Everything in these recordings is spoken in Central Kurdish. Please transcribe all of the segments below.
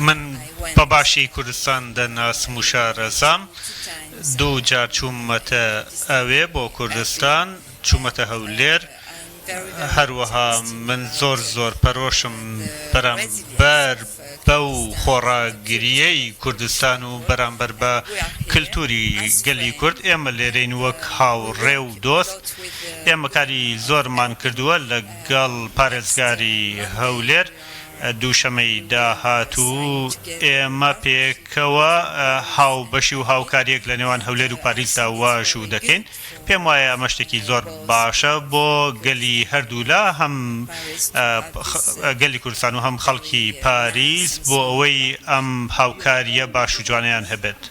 من بە باشی کوردستان دەناسم و شارەزام. دووجار چوومەتە ئەوێ بۆ کوردستان، چوومەتە هەولێر. هەروەها من زۆر زۆر پەرۆشم بەرامبەر بەو خۆڕاگرییەی کوردستان و بەرامبەر بە کلتوری گەلی کورد. ئێمە لێرەین وەک هاوڕێ و دۆست. ئێمە کاری زۆرمان کردووە لەگەڵ پارێزگاری هەولێر. دووشەمەی داهاتوو ئێمە پێکەوە هاوبەشی و هاوکارییەک لە نێوان هەولێر و پاریسدا واژوو دەکەین. پێم وایە ئەمە شتێکی زۆر باشە بۆ گەلی هەردوولا هەم گەلی کوردستان و هەم خەڵکی پاریس بۆ ئەوەی ئەم هاوکارییە باش و جوانەیان هەبێت.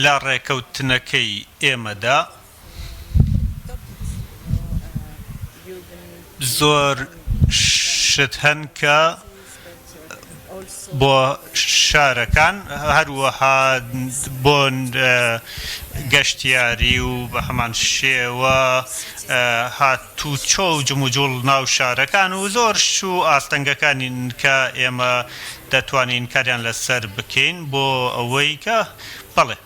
لە ڕێکەوتنەکەی ئێمەدا زۆر شت هەن کە بۆ شارەکان هەروەها بۆ گەشتیاری و بە هەمان شێوە هاتوچۆ و جموجوڵ ناو شارەکان و زۆر شت و ئاستەنگەکانین کە ئێمە دەتوانین کاریان لەسەر بکەین بۆ ئەوەی کە بەڵێ.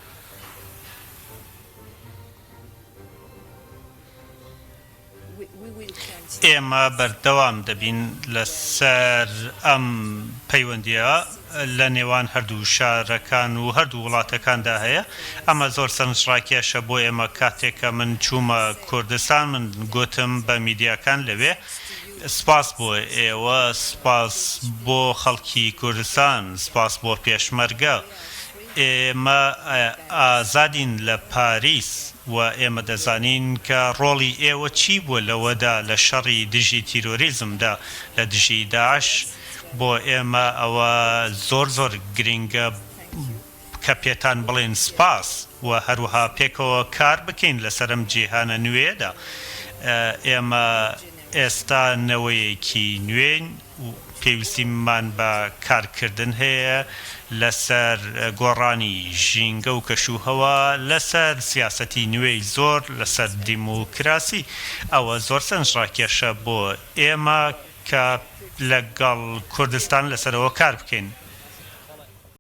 ئێمە بەردەوام دەبین لەسەر ئەم پەیوەندییە لە نێوان هەردوو شارەکان و هەردوو وڵاتەکاندا هەیە. ئەمە زۆر سەرنجڕاکێشە بۆ ئێمە. کاتێک کە من چوومە کوردستان، من گوتم بە میدیاکان لەوێ، سوپاس بۆ ئێوە، سوپاس بۆ خەڵکی کوردستان، سوپاس بۆ پێشمەرگە. ئێمە ئازادین لە پاریس و ئێمە دەزانین کە ڕۆڵی ئێوە چی بووە لەوەدا لە شەڕی دژی تیرۆریزمدا لە دژی داعش. بۆ ئێمە ئەوە زۆر زۆر گرینگە کە پێتان بڵێین سوپاس و هەروەها پێکەوە کار بکەین لەسەر ئەم جیهانە نوێیەدا. ئێمە ئێستا نەوەیەکی نوێین و پێویستیمان بە کارکردن هەیە لەسەر گۆڕانی ژینگە و کەشوهەوا، لەسەر سیاسەتی نوێی زۆر، لەسەر دیموکراسی. ئەوە زۆر سەرنجڕاکێشە بۆ ئێمە کە لەگەڵ کوردستان لەسەرەوە کار بکەین.